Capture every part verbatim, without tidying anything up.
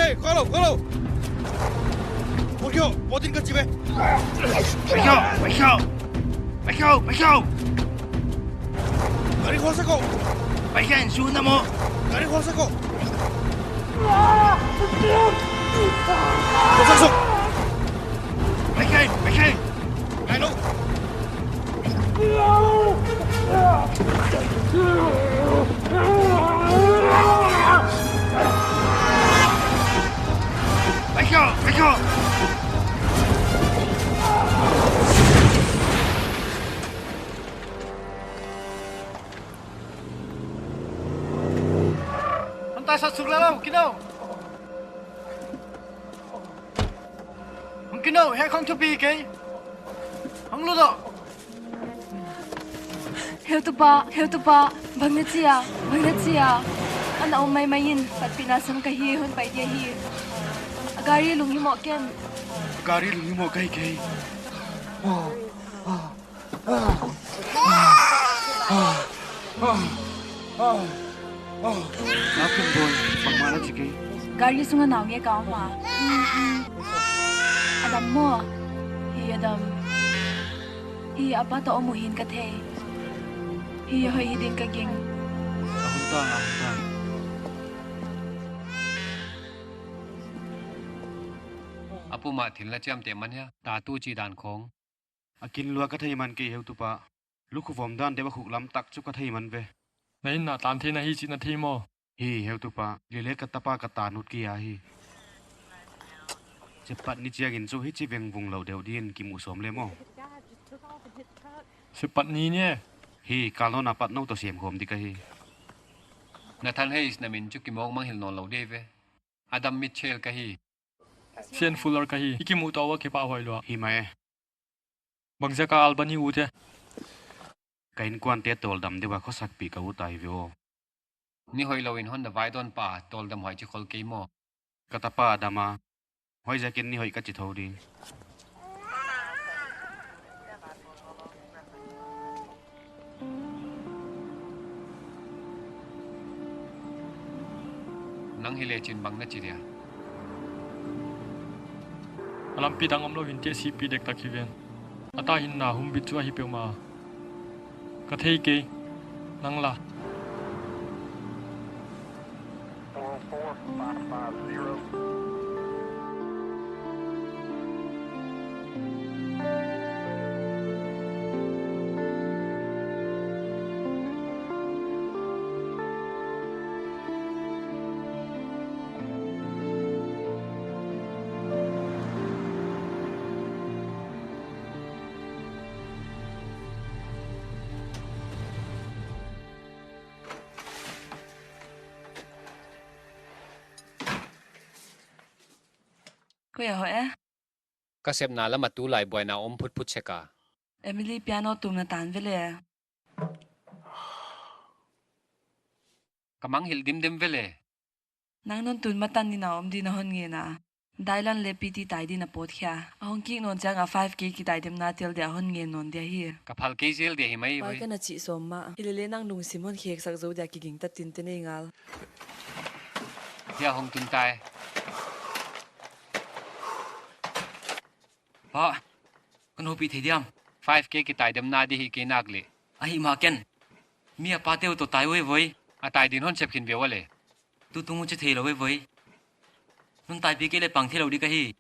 Hey, khawl lou, khawl lou. Paikhiau, paikhiau, paikhiau. Gari khawl sek o. Paikhiau, in su na mo. Gari khawl sek o. Khawl sek o. Paikhiau, paikhiau. Ngai lou. Hon tai sat suk leh lou, kino. Hong kino, hiai khong thupi kei. Hong lut o. Heutupa, heutupa, bang na chi a, bang na chi a. Ana om maimai in, patpihna sang ka hi, hon pai dia hi. A gari lunghimoh ken. A gari lunghimoh kei kei. Akin boy, bangmah na chi kei. Gari sunga naungek a om a. Adam maw? Hi Adam. Hi a pa toh om uh hi'n ka thei. Hi hoih hi ding ka gingta. A hun ta, a hun ta. A pu mah thil na chiamteh man hia, tatu chi dan khong. A kin lua ka thei man kei heutupa. Lukhu vom dan deuh a khuk lam tak chu ka thei man ve. Na inn ah tan theihna hi chih na thei maw? Hi heutupa, lele ka tapa ka tan ut kei ahi. Seppatni chiangin chu hichi vengvung lou deuh din kimu sawm le maw. Seppatni ni e? Hi, kal nawn a pat nou toh sem khawm di ka hi. Nathan Hayes na min chu kimawk mangngilh nawn lou di ve. Adam Mitchell ka hi. Shane Fuller ka hi. I kimuhtoh ua kipahhuai lua. Hi mai. Bangziak a Albany ut e? Ka innkuante tawldam deuh a khosakpih ka ut ahi ve aw. Ni hoihlou in hon na vaidawn pa, tawldam huai chi khol kei maw? Ka tapa Adam a. Huaiziakin ni hoih ka chi thou di. Nang hi lechin bang na chi dia? A lampi dang omlou hi'n teh, sihpih dektak hi ven. A ta hinna humbit chu ahi peuhmah. Ka thei kei, nang la. Koi a hoh e? Ka sepna lam a tulai buaina om phutphut sek a. Emily, piano tum na tan vele. Ka mangngilh dimdem vele. Nang non tun matan ni na om di na hon ngen a. Dylan le P T tai di na pawt khia. A hong kik nawn chiang a five K kitaidemna tel dia hon ngen nawn dia hi. Ka phal kei zel dia hi mai. Pai voi. Ka na chih sawm mah. Hilele nang lungsim hon kheksak zou dia kigingta tinte nei ngal. Hia hong tun tai. Pa, ka houpih thei diam? Five K kitaidemna di hi kei nak leh. Ahihmah ken. Mi a pate uh toh tai uh e voi. A tai din hon sep khin ve ua le. Tutung uh chi theilou e voi. Non taipih kei leh pang theilou di ka hi.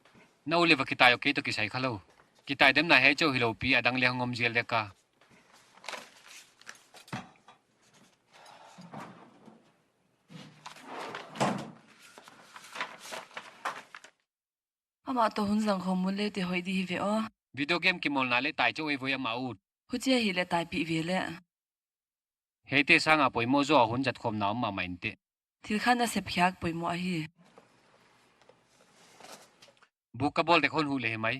Na u leh va kitai uh kei toh kisai khalou. Kitaidemna hiai chauh hilou pi a dang leh hong om zel dek a. Amah toh hun zang khawm mun le te hoih di hi ve aw. Video game kimawlna leh tai chauh e voi amah ut. Huchi ahihleh taipih ve leh. Hiaite sang a poimoh zaw a hun zat khawmna om mahmah inteh. Thil khat na sep khiak poimoh ahi. Buk ka bawl dek hon huh leh hi mai.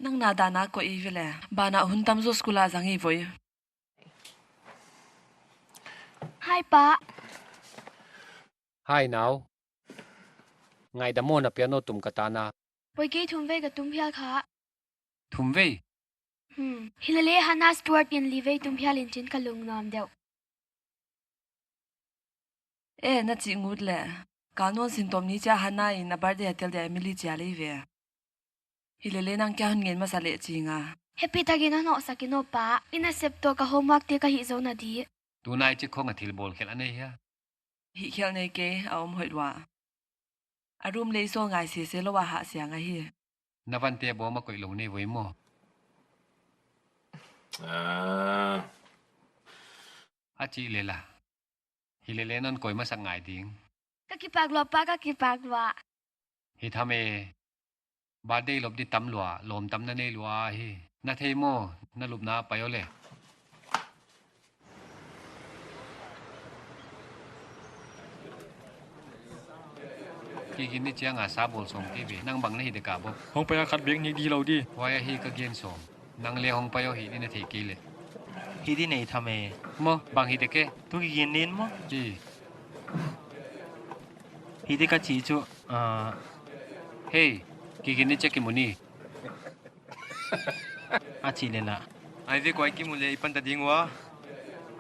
Nang na dan a koih i ve leh. Banah hun tam zaw school a zang i voi. Hi, Pa. Hi, nau. Ngaidam aw, na piano tum ka tan a. Poi kei, thum vei ka tum phial kha. Thum vei? Hmm. Hilele Hannah Stewart in li vei tum phial in chin ka lungnuam deuh. E, na chih ngut leh. Ka nu'n sin tawm ni chia Hana in a birthday a tel dia Emily chia lei ve. Hilele nang kia hon ngen masa leh chi nga. Happy takin hon hoh sak in aw pa. I nasep toh ka homework te ka hih zou na di. Tunai chi khong a thil bawl khelh a nei hia? Hih khelh nei kei, a om hoih lua. A room lei sawl ngai sese lou a hah siang ahi. Na vante bawm a koih lou nei voi maw? Ah. A chih leh la. Hilele non koi masak ngai ding. Ka kipak lua pa, ka kipak lua. Hi tham e. Birthday lop di tam lua, lawm tam na nei lua hi. Na thei maw, na lupna pai aw le. Kigin ni chiang a sa bawl sawm kei ve, nang bang na hi de ka bop. Hong pai a khat bek ni di lou di. Huai ahi ka gen sawm. Nang le hong pai aw hi di na thei kei le. Hi di nei tham e. Maw, bang hi de ke? Tu kigin nin maw? Hi. Hi di ka chi chu, ah. Hei, kigin ni chia kimu ni. A chih leh la. Ai ve koi kimu le i pan ta ding ua.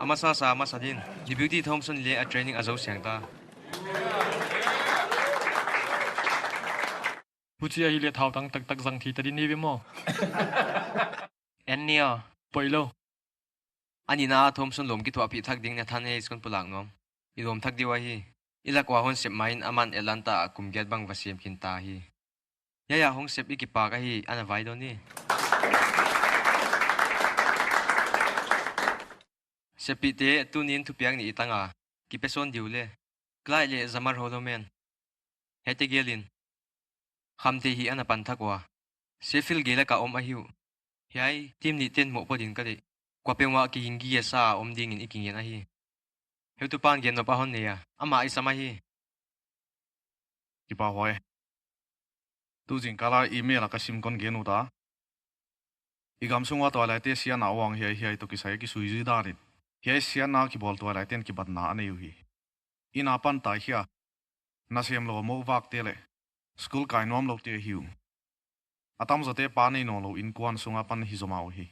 A masa sa, a masa din. Deputy Thompson le a training a zou siang ta. Huchi ahi le thau tang taktak zang thei ta di ni ve maw? En ni aw. Poi lou. A nihna a Thompson lawm kithuahpih thak ding na than hei skon pulak nuam. I lawm thak di ua hi. I lak ua hon sep mai in aman Atlanta a kum giat bang va siam khin ta hi. Hiai a hong sep i kipak ahi, ana vai dawn ni. Seppihte, tuni'n thupiak nih i tang a, kipe sawn di uh le. Clyde leh Zamar Holloman. Hiaite gel in. Khamtheih hi ana pan thak ua. Sheffield gel a ka om ahi uh. Hiai, team nihten mohpuak din ka deih. Kuapeuhmah kiginggi a sa a om dingin i kingen ahi. Heutupa'n gen nop a hon nei a, amah i sam ahi. Kipahhuai. Tu zingkal a email a ka sim kon gen ut a. I gam sung ua tuailaite siatna uang hiaihiai toh kisai a kisuizui dan in. Hiai siatna kibawl tuailaite'n kibatna a nei uhi. Inn a pan tai khia. Nasem lou a moh vakte leh. School kai nuam loute ahi uh. A tamzawte pa nei nawnlou innkuan sung a pan hi zomah uhi.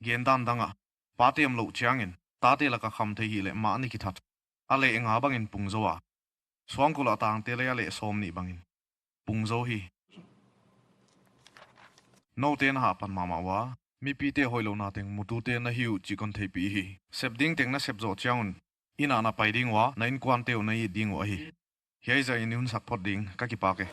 Gen dan dang ah, pate omlouh chiangin, tate lak a khamtheih hih leh mahni kithat. A leh nga bangin pung zou a. Suangkulh a tangte leh a leh sawmnih bangin. Pung zou hi. Noute na hah pan mahmah ua. Mipite hoihlouhna teng mutute na hi uh chih kon theihpih hi. Sep ding teng na sep zoh chiang un. Inn ah na pai ding ua, na innkuante uh na it ding uh ahi. Hiai zah in i hun sak phot ding, ka kipak e.